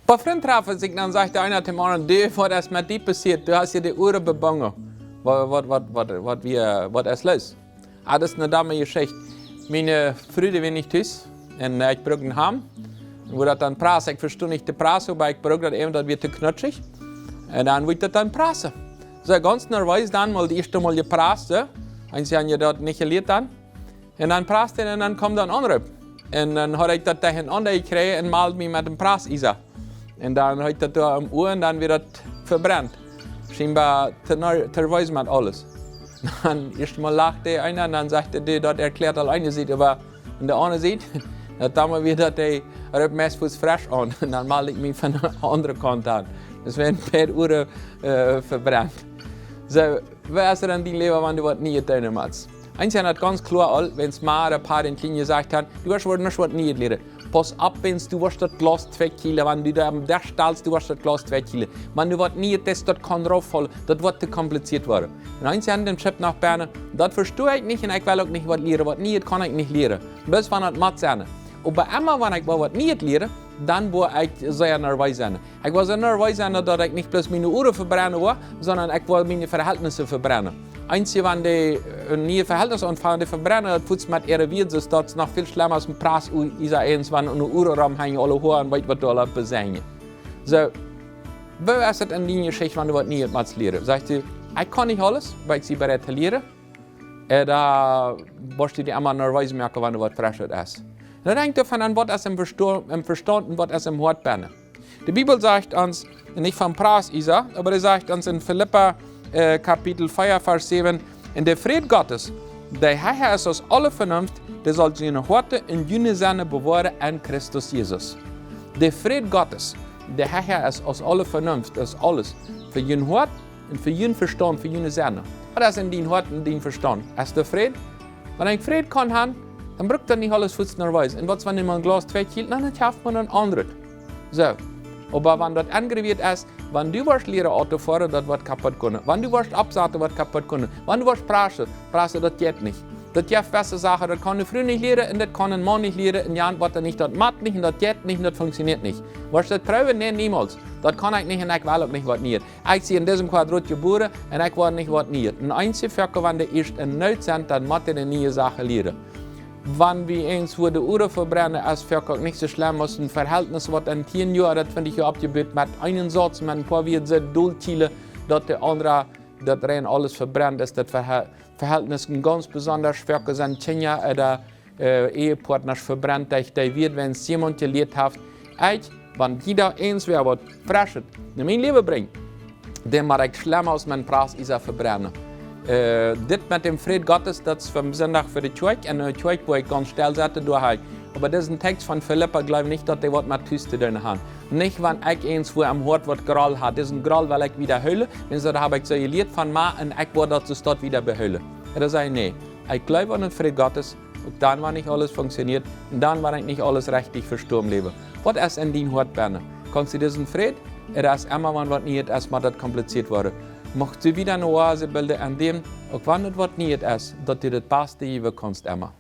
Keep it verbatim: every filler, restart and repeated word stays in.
Bie Frind trafen sikj, dan sajcht de eena tom aundren: "Du, waut es met die passieet? Du hast hia de Uaren bebungen. Waut, waut, waut, waut, waut, wie, waut es loos?" Ah, daut es eene domme Jeschicht. Miene Fru, dee wia nich tus. Un, äh, ekj brukt een Hamd. Un woo daut dan prassen, ekj vestonen nich to prassen, oba ekj brukt daut äwent, daut wia to knutschich. Un dan wull ekj daut dan prassen. Soo, gaunz nerwees dan, mol daut ieeschte Mol jeprast, soo. Eent, see hauden je daut nich jelieet dan. Un dan prasst et un dan kjeem doa een Aunroop. Un dan haud ekj daut Tieekjen aun, daut ekj kjrieech, un meld mie met een Prassiesa. Un dan haud ekj daut doa aum Ua un dan wia daut vebrent. Schienboa to ner-, nerwees met aules. Dan ieescht mol lacht dee eena un dan sajcht dee, daut erkjläat aul eene Sied, oba aun de aundre Sied, daut dan wia daut dee Roop meist fuaz fresch aun. Un dan meld ekj mie von de aundre Kaunt aun. Daut wia een poa Uaren, äh, vebrent. Soo, woo es et en dien Läwen, wan du waut Nieet doonen motst? Eent es daut gaunz kloa aul, wan mien Papa un Kjinja jesajcht haben: "Du woascht woat nich waut Nieet lieren. Pauss opp, wan du woascht daut Glaus twee kjielen, wan du doa aum Desch stalst, du woascht daut Glaus twee kjielen. Wan du waut Nieet deist, daut kaun rauf faulen, daut woat to kompliziert woaren." Un eent es daut Schip noch bennen, daut vesto ekj nich un ekj well uk nich waut lieren, waut Nieet kaun ekj nich lieren. Bloos wan et mott sennen. Oba emma, wan ekj woa waut Nieet lieren, dan woa ekj sea nerwees sennen. Ekj woa soo nerwees sennen, daut ekj nich bloos miene Uaren vebrennen woa, sonda ekj woa miene Verhältnisse vebrennen. Eent es, wan dee, äh, niee Verhältnisse aunfangen, dee vebrennen daut fuaz met äare Wieed, soo daut es noch väl schlemma aus een Prassiesa, eent, wan aun de Uaren romhenjen, aule Hoa un weet waut doa aules besennen. Soo, woo es et en dien Jeschicht, wan du waut Nieet motst lieren? Sajchst du: "Ekj kaun nich aules, oba ekj sie bereit to lieren"? Ooda woascht du die emma nerwees moaken, wan doa waut Freschet es? Un daut henjt doavon aun, waut es em Vesto-, em Vestaunt un waut es em Hoat bennen. De Bibel sajcht ons, nich von Prassiesa, oba dee sajcht ons en Filippa, äh, Kapitel vea, Varsch säwen: "Un de Fräd Gottes, dee hecha es aus aule Venunft, dee saul june Hoaten un june Sennen bewoaren en Christus Jesus." De Fräd Gottes, dee hecha es aus aule Venunft, es aules. Fa jun Hoat un fa jun Vestaunt, fa june Sennen. Waut es en dien Hoat un dien Vestaunt? Es doa Fräd? Wan ekj Fräd kaun haben, dan brukt daut nich aules fuaz nerwees. Un waut es, wan eena een Glaus twee kjielt, dan haft eena een aundret. Soo. Oba wan daut aunjewant es, wan du woascht lieren Auto foaren, daut woat kaput gonen. Wan du woascht oppsaten, woat kaput gonen. Wan du woascht prassen, prassen, daut jeit nich. Daut jeft jewesse Sachen, daut kaun de Fru nich lieren un daut kaun een Maun nich lieren un jan waut dan nich, daut moakt nich un daut jeit nich un daut funkjsioneet nich. Woascht daut proowen? Nä, niemols. Daut kaun ekj nich un ekj well uk nich waut Nieet. Ekj sie en disem Quadrat jebuaren un ekj woa nich waut Nieet. Un eent es foaken, wan dee ieescht en Noot sent, dan motten dee niee Sachen lieren. Wan wie ons fa de Uaren vebrennen, es foaken uk nich soo schlemm aus een Verhältnis, waut en tieen Joa ooda twintich Joa oppjebut, met eenen Sauz, met een poa Wieed soo doll kjielen, daut de aundra, daut rein aules vebrent es, daut Verhä-, Verhältnis een gaunz besonda foaken sent Kjinja ooda äh, Ehepartnasch vebrent, daut dee wieet, wan jemaunt jelieet haft, ekj, wan jieda eent wäa waut Freschet en mien Läwen brinjt, dan mott ekj schlemma aus mien Prassiesa vebrennen. Äh, dit met däm Fräd Gottes, daut es von Sindach fa de Kjoakj, un de Kjoakj, wua ekj gaunz stell sett, doa hab ekj. Oba disen Tekst von Filippa, jleew nich, daut dee waut met Tus to doonen haft. Nich, wan ekj eent wua em Hoat waut Groll hab. Disen Groll well ekj wieda hoolen, wiels daut hab ekj soo jelieet von Mama un ekj woa daut soo staut wieda behoolen. Un dan säd ekj: "Nä, ekj jleew aun dän Fräd Gottes, uk dan, wan nich aules funkjsioneet, un dan, wan ekj nich aules rajcht vesto em Läwen." Waut es en dien Hoat bennen? Kaust du disen Fräd? Et es emma, wan waut Nieet es, mott daut kompliziert woaren. Muchst du wieda eene Oase bilden aun däm, uk wan et waut Nieet es, daut du daut baste jäwen kaust emma.